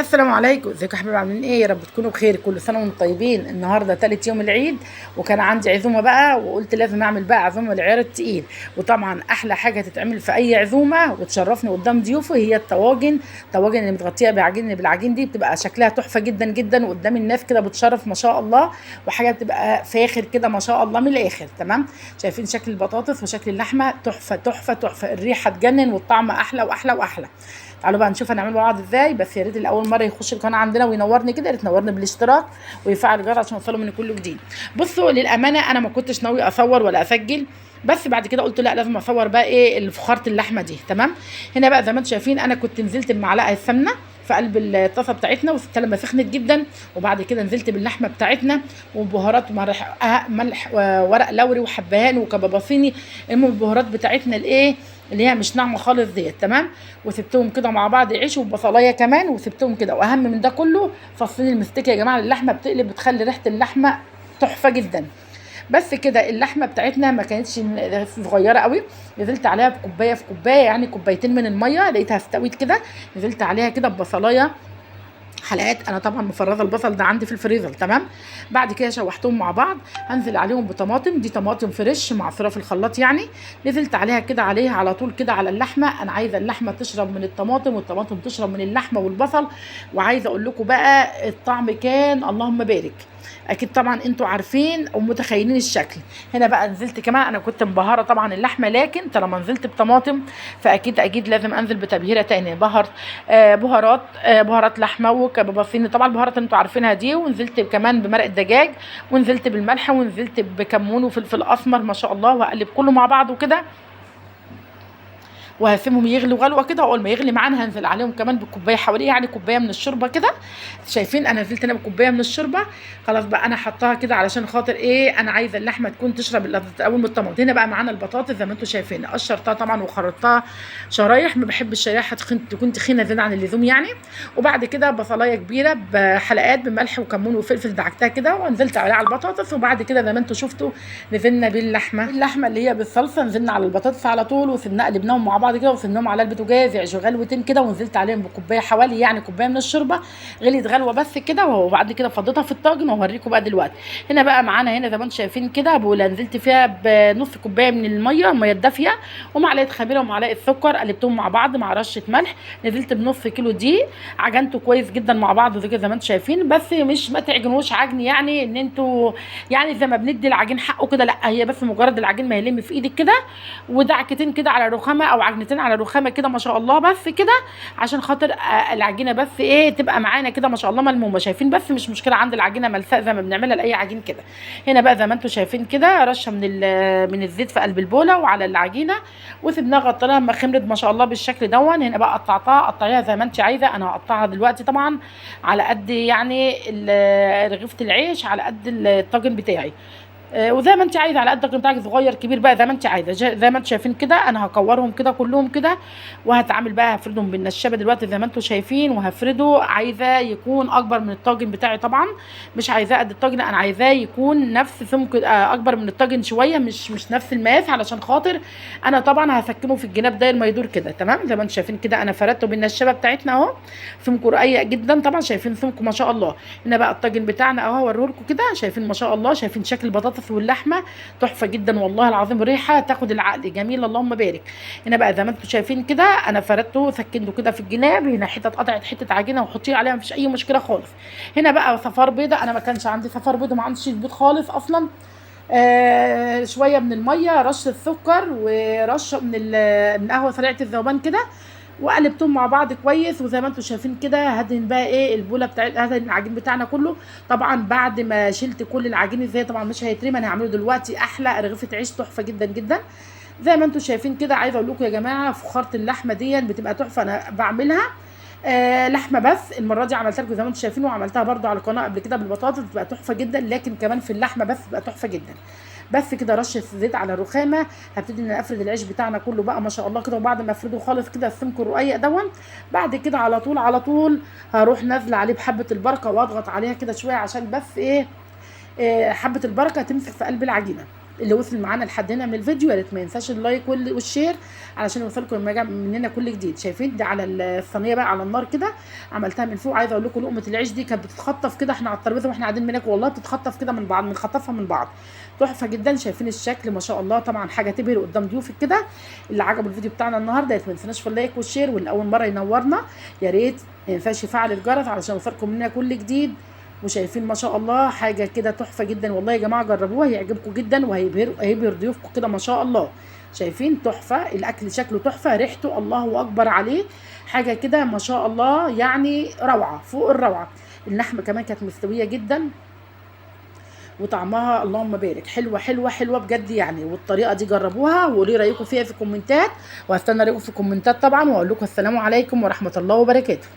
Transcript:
السلام عليكم، ازيكم يا حبايبي؟ عاملين ايه؟ يا رب تكونوا بخير، كل سنة وانتم طيبين. النهارده تالت يوم العيد، وكان عندي عزومة بقى، وقلت لازم اعمل بقى عزومة العيار التقيل. وطبعا احلى حاجة تتعمل في اي عزومة وتشرفني قدام ضيوفي هي الطواجن. الطواجن اللي متغطيه بعجين بالعجين دي بتبقى شكلها تحفة جدا جدا، وقدام الناس كده بتشرف ما شاء الله، وحاجه بتبقى فاخر كده ما شاء الله من الاخر. تمام، شايفين شكل البطاطس وشكل اللحمة؟ تحفة تحفة تحفة، الريحة تجنن والطعم احلى واحلى واحلى. تعالوا بقى نشوف هنعمله مع بعض ازاي. بس يا ريت اللي اول مرة يخش القناة عندنا وينورني كده، يا ريت تنورني بالاشتراك ويفعل الجرس عشان يوصلوا من كل جديد. بصوا للامانة انا ما كنتش ناوي اصور ولا اسجل، بس بعد كده قلت لا لازم اصور بقى ايه الفخاره اللحمة دي. تمام، هنا بقى زي ما انتم شايفين انا كنت نزلت بمعلقه السمنة في قلب الطاسه بتاعتنا، وسبتها لما سخنت جدا، وبعد كده نزلت باللحمه بتاعتنا وبهارات ملح وورق لوري وحبهان وكبابه صيني، المهم البهارات بتاعتنا الايه اللي هي مش ناعمة خالص ديت. تمام، وسبتهم كده مع بعض يعيشوا، وبصلايه كمان، وسبتهم كده. واهم من ده كله فصين المستكه يا جماعة، اللحمة بتقلب بتخلي ريحه اللحمة تحفة جدا. بس كده اللحمة بتاعتنا ما كانتش صغيرة قوي، نزلت عليها بكوبايه في كوباية، يعني كوبايتين من المية، لقيتها استوت كده، نزلت عليها كده ببصلايه حلقات، انا طبعا مفرزه البصل ده عندي في الفريزر. تمام، بعد كده شوحتهم مع بعض، هنزل عليهم بطماطم، دي طماطم fresh معصوره في الخلاط يعني، نزلت عليها كده عليها على طول كده على اللحمة. انا عايزه اللحمة تشرب من الطماطم والطماطم تشرب من اللحمة والبصل، وعايزه اقول لكم بقى الطعم كان اللهم بارك. اكيد طبعا انتوا عارفين ومتخيلين الشكل. هنا بقى نزلت كمان، انا كنت مبهرة طبعا اللحمة، لكن طالما نزلت بطماطم فاكيد اكيد لازم انزل بتبهيره تاني، بهر بهارات بهارات لحمه وكبابه صيني، طبعا البهارات اللي انتوا عارفينها دي، ونزلت كمان بمرق الدجاج، ونزلت بالملح، ونزلت بكمون وفلفل اسمر ما شاء الله، وهقلب كله مع بعضه كده، وهسيبهم يغلوا غلوه كده. واول ما يغلي معانا هنزل عليهم كمان بكوبايه حوالي يعني كوباية من الشوربة كده. شايفين انا نزلت انا بكوبايه من الشوربة، خلاص بقى انا حطاها كده علشان خاطر ايه، انا عايزه اللحمة تكون تشرب الاول من الطماطم. هنا بقى معانا البطاطس زي ما انتم شايفين، قشرتها طبعا وخرطتها شرايح، ما بحبش الشرايح تكون تخينة زيادة عن اللزوم يعني. وبعد كده بصلايه كبيرة بحلقات بملح وكمون وفلفل دعكتها كده ونزلت عليها على البطاطس. وبعد كده زي ما انتم شفتوا نزلنا باللحمه، اللحمة اللي هي بالصلصه نزلنا على البطاطس على طول، وسيبنا قلبناهم مع بعض كده، وسيبناهم على البوتاجاز يعيشوا غلوتين كده، ونزلت عليهم بكوبايه حوالي يعني كوباية من الشوربة، غليت غلوه بس كده، وبعد كده فضيتها في الطاجن وهوريكم بقى دلوقتي. هنا بقى معانا هنا زي ما انتم شايفين كده بوله نزلت فيها بنص كوباية من المية، المية الدافيه، ومعلقة خميره ومعلقة سكر، قلبتهم مع بعض مع رشه ملح، نزلت بنص كيلو دقيق، عجنته كويس جدا مع بعض زي كده زي ما انتم شايفين، بس مش ما تعجنوش عجن يعني ان انتوا يعني زي ما بندي العجين حقه كده، لا هي بس مجرد العجين ما يلم في ايدك كده، ودعكتين كده على رخامه او عجنتين على رخامه كده ما شاء الله، بس كده عشان خاطر العجينة بس ايه تبقى معانا كده ما شاء الله ملمومه. شايفين؟ بس مش مشكلة عند العجينة ملساء زي ما بنعملها لاي عجين كده. هنا بقى زي ما انتم شايفين كده رشه من الزيت في قلب البوله وعلى العجينة، وسيبناها غطيناها لما خمرت ما شاء الله بالشكل دون. هنا بقى قطعتها، قطعيها زي ما انت عايزه، انا هقطعها دلوقتي طبعا على قد يعني رغيفه العيش، على قد الطاجن بتاعي، وزي ما انت عايزه على قد الطاجن بتاعك صغير كبير بقى زي ما انت عايزه. زي ما انتم شايفين كده انا هكورهم كده كلهم كده، وهتعامل بقى هفردهم بالنشابه دلوقتي زي ما انتم شايفين، وهفرده عايزاه يكون اكبر من الطاجن بتاعي، طبعا مش عايزاه قد الطاجن، انا عايزاه يكون نفس سمك اكبر من الطاجن شوية، مش نفس المقاس، علشان خاطر انا طبعا هسكنه في الجناب داير ما يدور كده. تمام، زي ما انتم شايفين كده انا فردته بالنشابه بتاعتنا اهو، سمكة رقيق جدا طبعا، شايفين سمكة ما شاء الله. هنا بقى الطاجن بتاعنا اهو هوريهولكم كده، شايفين ما شاء الله، شايفين شكل البطاطس واللحمة تحفة جدا والله العظيم، ريحه تاخد العقل، جميلة اللهم بارك. هنا بقى زي ما انتم شايفين كده انا فردته سكنته كده في الجناب، هنا حتة اتقطعت حتة عجينه وحطيه عليها مفيش اي مشكلة خالص. هنا بقى صفار بيضة، انا ما كانش عندي صفار بيضة، ما عنديش بيض خالص اصلا، شوية من المية، رشه سكر، ورشه من قهوة سريعة الذوبان كده، وقلبتهم مع بعض كويس. وزي ما انتم شايفين كده هدهن بقى ايه البوله بتاعت هدهن العجين بتاعنا كله. طبعا بعد ما شلت كل العجين ازاي طبعا مش هيترمي، انا هعمله دلوقتي احلى رغيفه عيش تحفة جدا جدا زي ما انتم شايفين كده. عايزه اقول لكم يا جماعة فخاره اللحمة دي بتبقى تحفة، انا بعملها لحمه بس، المرة دي عملتها لكم زي ما انتم شايفين، وعملتها برده على القناة قبل كده بالبطاطس بتبقى تحفة جدا، لكن كمان في اللحمة بس بتبقى تحفة جدا. بس كده رشه زيت على الرخامه، هبتدي ان افرد العيش بتاعنا كله بقى ما شاء الله كده. وبعد ما افرده خالص كده السمك الرقيق دون، بعد كده على طول على طول هروح نازله عليه بحبه البركة واضغط عليها كده شوية، عشان بس ايه حبه البركة تمسك في قلب العجينة. اللي وصل معانا لحد هنا من الفيديو يا ريت ما ينساش ال like وال share علشان يوصلكم مننا كل جديد. شايفين ده على الصينية بقى على النار كده، عملتها من فوق. عايزه اقول لكم لقمة العيش دي كانت بتتخطف كده، احنا على الترابيزة واحنا قاعدين بناكل والله بتتخطف كده من بعض، بنخطفها من بعض، تحفة جدا. شايفين الشكل ما شاء الله، طبعا حاجة تبهر قدام ضيوفك كده. اللي عجبه الفيديو بتاعنا النهارده ما تنسوناش في ال like وال share، واللي اول مرة ينورنا يا ريت ما ينساش يفعل الجرس علشان يوصلكم مننا كل جديد. وشايفين ما شاء الله حاجة كده تحفة جدا والله يا جماعة، جربوها هيعجبكم جدا وهيبهر ضيوفكم كده ما شاء الله. شايفين تحفة، الاكل شكله تحفة، ريحته الله اكبر عليه، حاجة كده ما شاء الله يعني روعه فوق الروعة. اللحمة كمان كانت مستوية جدا وطعمها اللهم بارك، حلوة حلوة حلوة بجد يعني. والطريقة دي جربوها وقولي رايكم فيها في الكومنتات، وهستنى رايكم في الكومنتات طبعا، واقول لكم السلام عليكم ورحمة الله وبركاته.